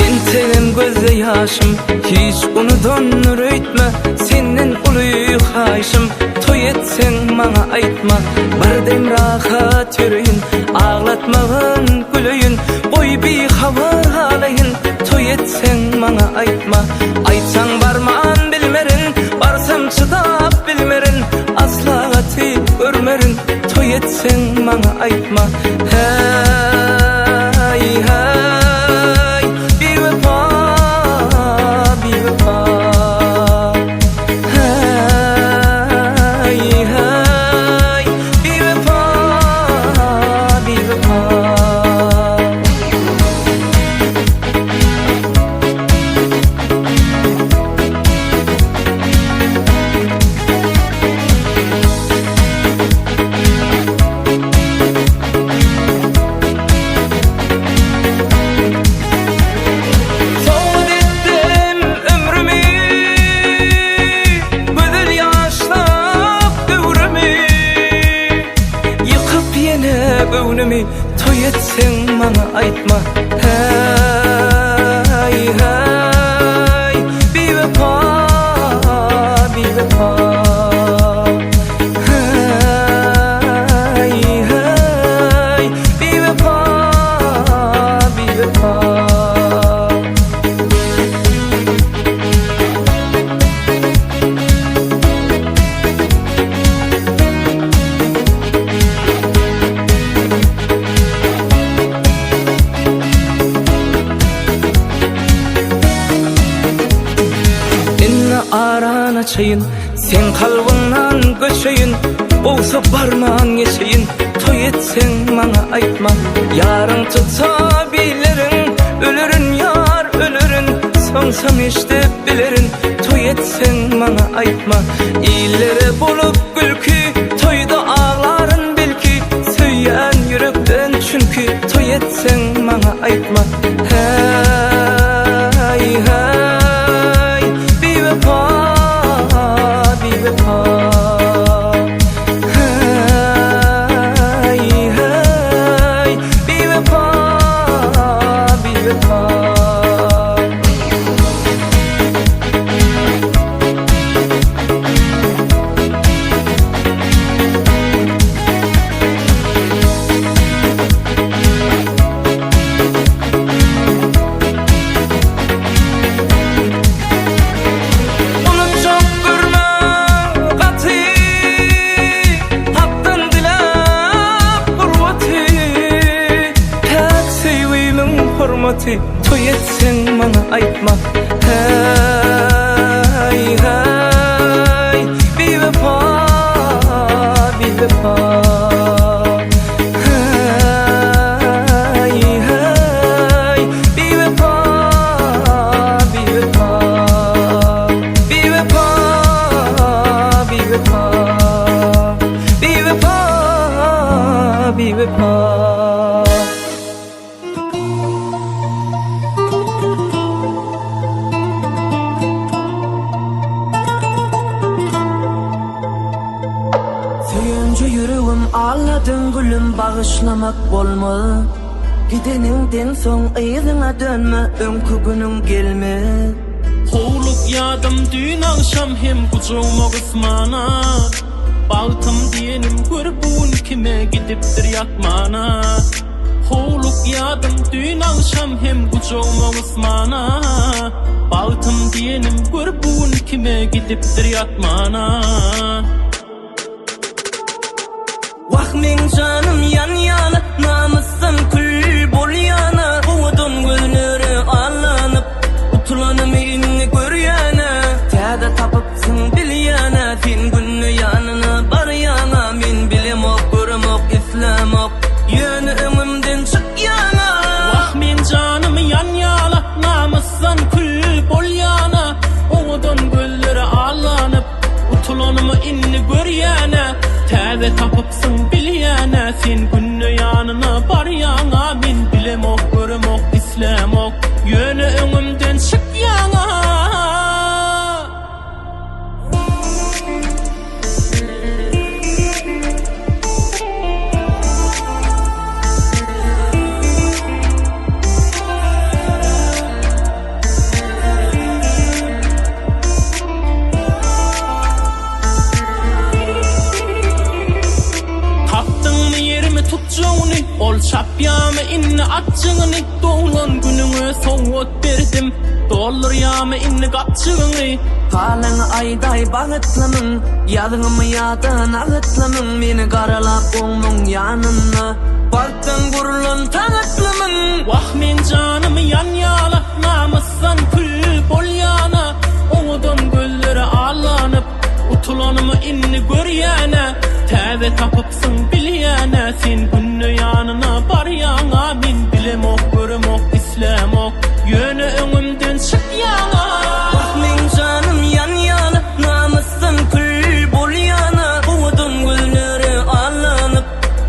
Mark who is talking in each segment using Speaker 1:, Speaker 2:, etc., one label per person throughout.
Speaker 1: Entegem gözde ýaşym, hiç unudandyr öýtme, Senden uly haýyşym, toý etseň maňa aýtma. Bir dem rahat ýöreýin, aglatmagyn güleýin, Goý bihabar galaýyn, toý etseň maňa aýtma. Aýtsaň barman bilmerin, barsam çydap bilmerin, Asla gaty görmerin, toý etseň maňa aýtma. Häý, häý, biwepa, biwepa. Häý, häý, biwepa, biwepa. Sowgat etdim ömrümi, Gözel ýaşlyk döwrümi. Ýykyp ýene göwnümi, Toý etseň maňa aýtma. Häý, häý, biwepa, biwepa. Häý, häý, biwepa, biwepa. Indi aran açaýyn, seň kalbyňdan göçeýin, Gowsa barman geçeýin, toý etseň maňa aýtma. Ýaryň tutsa bilerin, ölerin ýar ölerin, Soň-soň eşdip bilerin, toý etseň maňa aýtma. Illere bolup gülki, toýda aglaryn belki, Söýýän ýürekden çünki, toý etseň maňa aýtma. Häý, häý, biwepa, biwepa. Häý, häý, biwepa, biwepa. Unutjak görme gaty, Hakdan diläp gurbaty, Päk söýgimiň hormaty, Toý etseň maňa aýtma. Häý, häý, biwepa, biwepa. Häý, häý, biwepa, biwepa. Biwepa, biwepa. Biwepa, biwepa.
Speaker 2: Söýenje ýüregim aldadyň gülüm bagyşlamak bolmaz Gideniňden soň yzyňa dönme öňki günüň gelmez.
Speaker 3: Howlukýadym düýn agşam hem gujagyma gysmana Bagtym diýenim gör bu gün kime gidipdir ýatmana Howlukýadym düýn agşam hem gujagyma gysmana Bagtym diýenim gör bu gün kime gidipdir ýatmana.
Speaker 2: Wah meň janym ýanýana Namysdan kül bolýana Owadan gözlere allanyp Utulanymy indi görýänä Täze tapypsyň bilýänä Sen günde ýanyna barýaňa Men bilemok göremok islämok Ýöne öňümden çykýaňa.
Speaker 3: Wah meň janym ýanýala Namysdan kül bolýana Owadan gözlere allanyp Utulanymy indi görýän-ä, Täze tapypsyň bilýän-ä, Sen günde ýanyna barýaň-a, Men bilemok, göremok, islämok, Ýöne öňümden çykýaň-a. gujagyny Ol çapýamy indi atjygyny Doglan günüňe sowgat berdim Doldurýamy indi gapjygyňy
Speaker 2: Halyňy aýdaý bagytlymyň Ýazgymy ýa-da nagytlymyň Meni garalap oňmuň ýanynda Bagtdan gurlan tagtlymyň
Speaker 3: Wah meň janym ýanýala Namysdan kül bolýana Owadan gözlere allanyp Utulanymy indi görýänä Täze tapypsyň bilýänä Sen günde ýanyna barýaňa Men bilemok göremok islämok Ýöne öňümden çykýaňa.
Speaker 2: Wah meň janym ýanýana Namysdan kül bolýana Owadan gözlere allanyp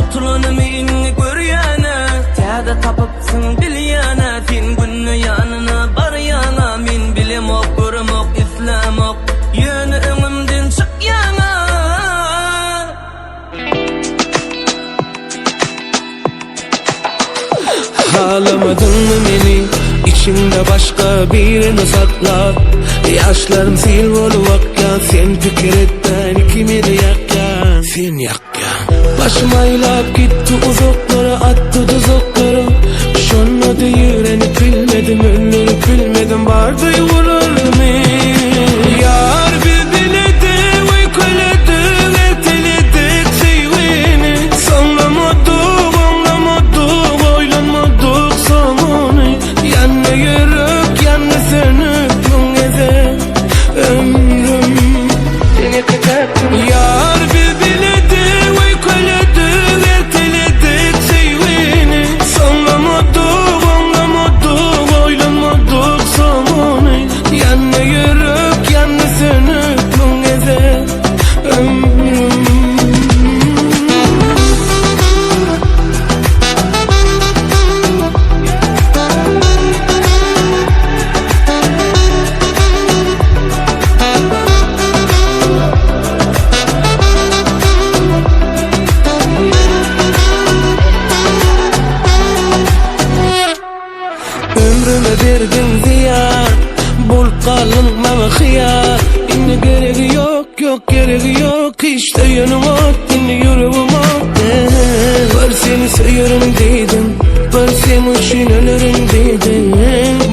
Speaker 2: Utulanymy indi görýänä Täze tapypsyň bilýänä Sen günde ýanyna barýaňa Men bilemok göremok islämok Ýöne öňümden çykýaňa.
Speaker 1: Halamadyňmy meni Içiňde başga birini saklap Ýaşlarym sil bolup akýan Sen pikir etmän ikimizi ýakýan Sen ýakýan Başym aýlap gitdi uzaklara Atdy duzaklara Şonda-da ýigrenip bilmedim Öldürip bilmedim bar duýgularymy Ýar biz biledik öýkeledik Erteledik söýgini Soňlamadyk oňlamadyk Oýlanmadyk soňuny Ýandy ýürek ýandy sönüp Müň gezek ömrüm Ýar biz biledik öýkeledik Erteledik söýgini Soňlamadyk oňlamadyk Oýlanmadyk soňuny Ýandy ýürek ýandy sönüp Müň gezek ömrüm. Ömrüme berdiň zyýan Bolup galdyň maňa hyýal Indi geregi ýok, ýok geregi ýok Hiç söýenim ot, indi ýüregim ot Bir seni söýerin diýdim Bir seň üçin ölerin diýdim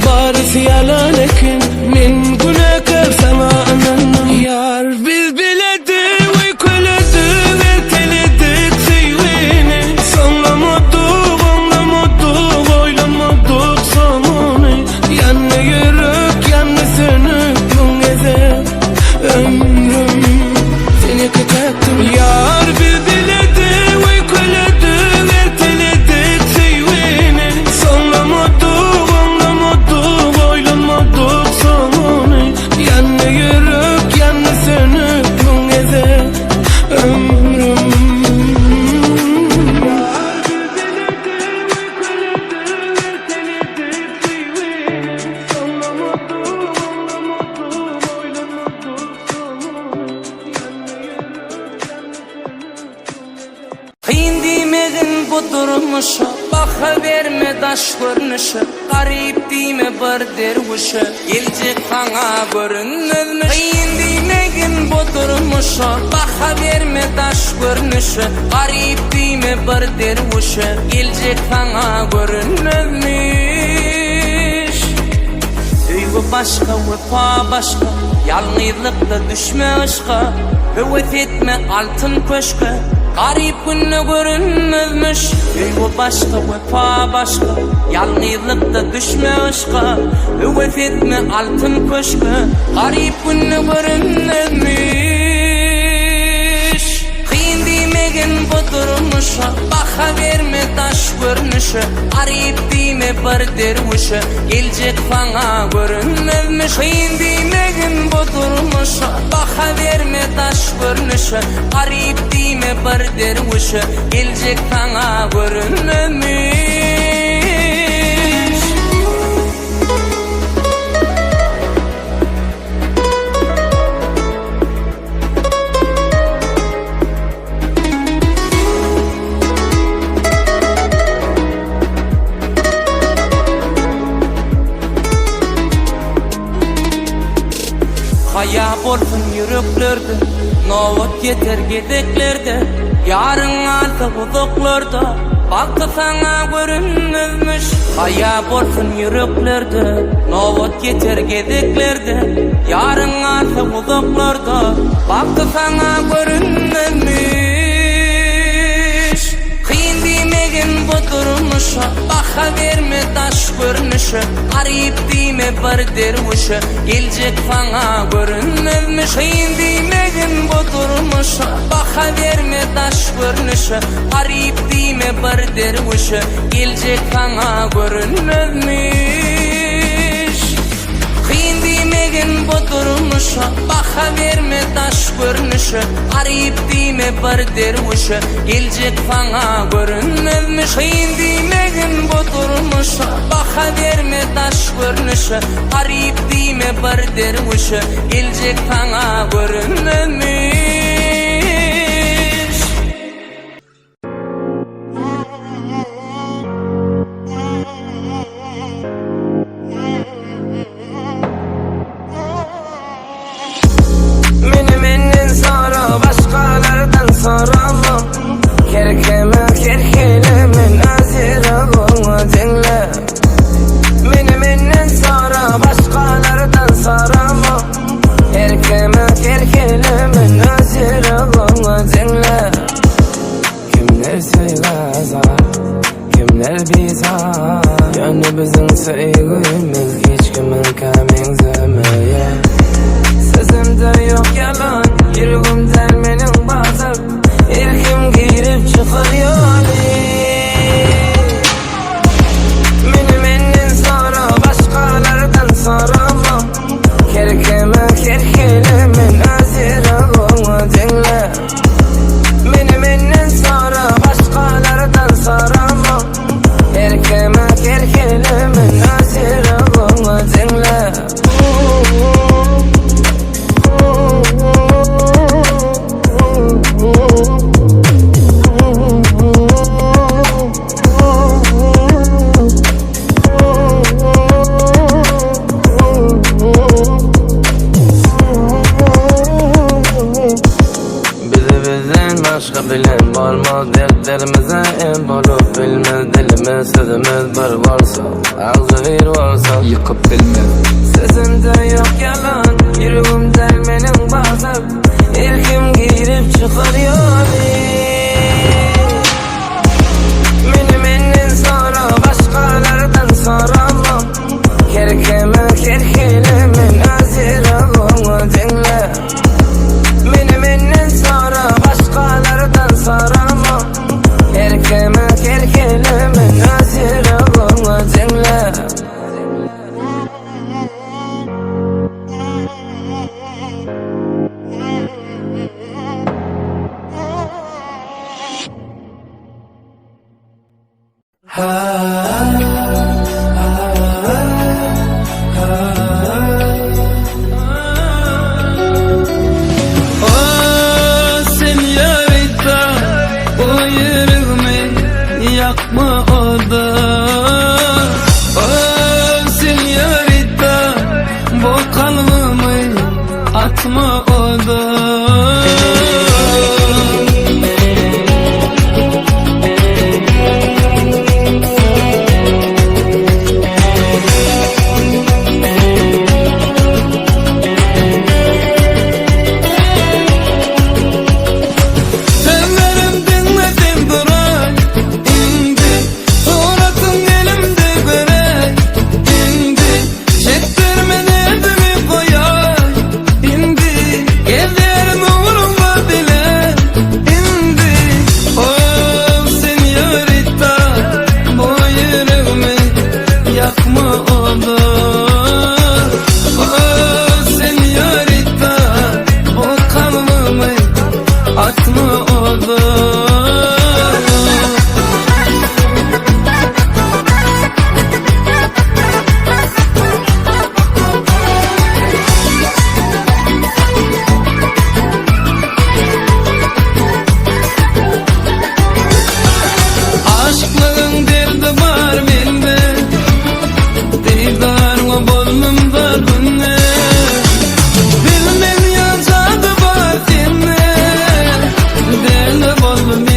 Speaker 1: Barysy ýalan eken Men günäkär saňa ynandym Ýar biz biledik, öýkeledik Erteledik söýgini Soňlamadyk, oňlamadyk Oýlanmadyk soňuny Ýandy ýürek, ýandy sönüp Müň gezek ömrüm Sen ýeke täkdiň Ýar biz biledik, öýkeledik Erteledik söýgini Soňlamadyk, oňlamadyk Oýlanmadyk soňuny Ýandy ýürek, ýandy sönüp Müň gezek ömrüm.
Speaker 2: Kyn diýmegin bu durmuşa, Baha berme daş görnüşe, Garyp diýme bir derwüşe, Geljek saňa görünmezmiş. Kyn diýmegin bu durmuşa, Baha berme daş görnüşe, Garyp diýme bir derwüşe, Geljek saňa görünmezmiş. Söýgi başga, wepa başga, Ýalňyzlykda düşme yşka, Höwes etme altyn köşke, Garyp günde görünmezmiş. Söýgi başga, wepa başga, Ýalňyzlykda düşme yşka, Höwes etme altyn köşke, Garyp günde görünmezmiş. Kyn diýmegin bu durmuşa, Baha berme daş görnüşe, Garyp diýme bir derwüşe, Geljek saňa görünmezmiş. Kyn diýmegin bu durmuşa, Baha berme daş görnüşe, Garyp diýme bir derwüşe, Geljek saňa görünmezmiş. Haýa bolsun ýüreklerde, Nobat ýeter gezeklerde, Ýaryň galsa uzaklarda. Bagty saňa görünmezmiş. Haýa bolsun ýüreklerde, Nobat ýeter gezeklerde, Ýaryň galsa uzaklarda, Bagty saňa görünmezmiş. Kyn diýmegin bu durmuşa, Baha berme daş görnüşe, Garyp diýme bir derwüşe, Geljek saňa görünmezmiş. Kyn diýmegin bu durmuşa, Baha berme daş görnüşe, Garyp diýme bir derwüşe, Geljek saňa görünmezmiş. Kyn diýmegin bu durmuşa, Baha berme daş görnüşe, Garyp diýme bir derwüşe, Geljek saňa görünmezmiş. Kyn diýmegin bu durmuşa, Baha berme daş görnüşe, Garyp diýme bir derwüşe, Geljek saňa görünmezmiş.
Speaker 1: Meni menden sora başgalardan sorama Her kime her hile men azira goňa diňle Meni menden sora başgalardan sorama Her kime her hile men azira goňa diňle Kimler söýgä zar, kimler bizar Ýöne biziň söýgimiz hiç kimiňkä meňzemeýär Sözümde ýok ýalan, ýüregim däl meniň bazar Her kim girip çykar ýaly Meni menden sora, başgalardan sorama Her kime her hili men öz ýüregimi diňle Meni menden sora, başgalardan sorama Her kime her hili men öz ýüregimi diňle Bizi bizden başga bilen bolmaz Dertlerimize em bolup bilmez Dilimiz sözümiz bir bolsa Agzy bir bolsa
Speaker 4: Ýykyp bilmez.
Speaker 1: Sözümde ýok ýalan Ýüregim däl meniň bazar Her kim girip çykar ýaly Meni menden sora Başgalardan sorama Her kime her hili men öz ýüregimi diňle Meni menden sora Başgalardan sorama Her kime her hili men öz ýüregimi diňle
Speaker 2: Oh, senyorita, bu ýüregimi ýakma oda. Oh, senyorita, bu kalbymy atma oda. Sözlerim diňle sen duray indi Suratyň elimde göräý indi Çekdirme derdimi goýaý indi Gezerin ugruňa bile indi Oh senyorita bu ýüregimi ýakma oda Oh senyorita bu kalbymy atma oda. Aşyklygyň derdi bar mende Didaryňa boldum zar günde Bilmen ýa jady bar sende Däli boldum.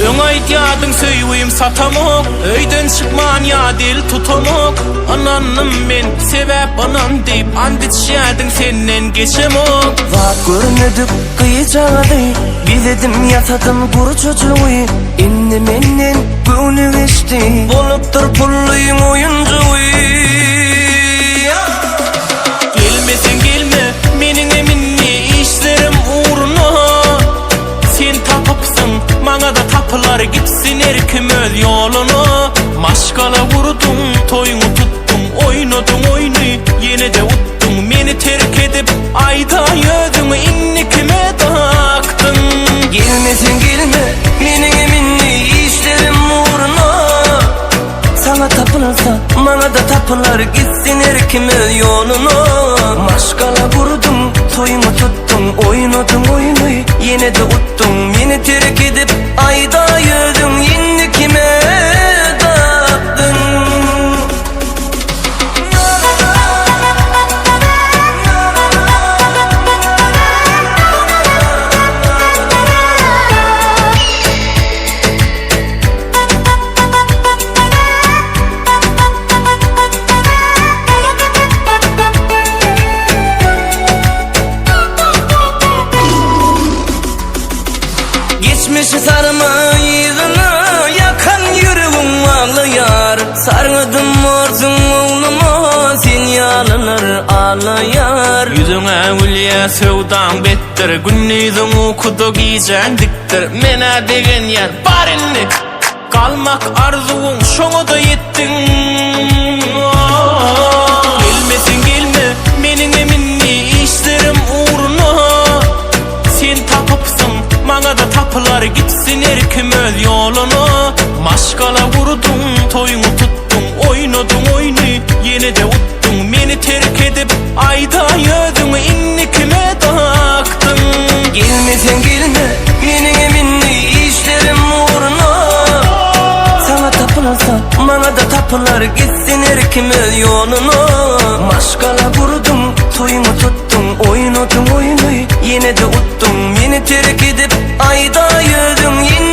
Speaker 3: Öň aýdýardyň söýgim satamok Öýden çykman ýa dil tutamok Ynandym men sebäp ynan diýip And içýärdiň senden geçemok.
Speaker 1: Zat görmedik gyjagady Gezedim ýasadym gurçujygy Indi menden göwni geçdi Bolupdyr pullyň oýunjygy.
Speaker 3: Gelmeseň gelme meniňem indi işlerim ugruna Sen tapypsyň maňada tapylar gitsin her kim öz ýoluna Maşgala gurduň toýuňy tutduň oýnadyň oýny ýenede utduň Meni terk edip aýdaý özüňi indi kime dakdyň.
Speaker 1: Gelmeseň gelme meniňem indi işlerim ugruna Saňa tapylsa maňada tapylar gitsin her kim öz ýoluna Maşgala gurduň toýuňy tutduň oýnadyň oýny ýene-de utduň Meni terk edip aýdaý özüň indi kime dakdyň. Geçmişi sarma yzyna Ýakan ýüregiň aglaýar Sargadym orsuň ogluma Sen ýalylar alaýar.
Speaker 3: Ýüzüňe gülýä söwdaň betdir Gündiziň ukuda gijäň dikdir Menä begenýän bar indi Galmak arzuwyň şoňada ýetdiň Gelmeseň gelme meniňem indi işlerim ugruna Sen tapypsyň maňada tapylar gitsin her kim öz ýoluna Maşgala gurduň toýuňy tutduň oýnadyň oýny ýene-de utduň Meni terk edip aýdaý özüňi indi kime dakdyň.
Speaker 1: Gelmeseň gelme meniňem indi işlerim ugruna Saňa tapylsa maňada tapylar gitsin her kim öz ýoluna Maşgala gurduň toýuňy tutduň oýnadyň oýny ýene-de utduň Meni terk edip aýdaý özüň.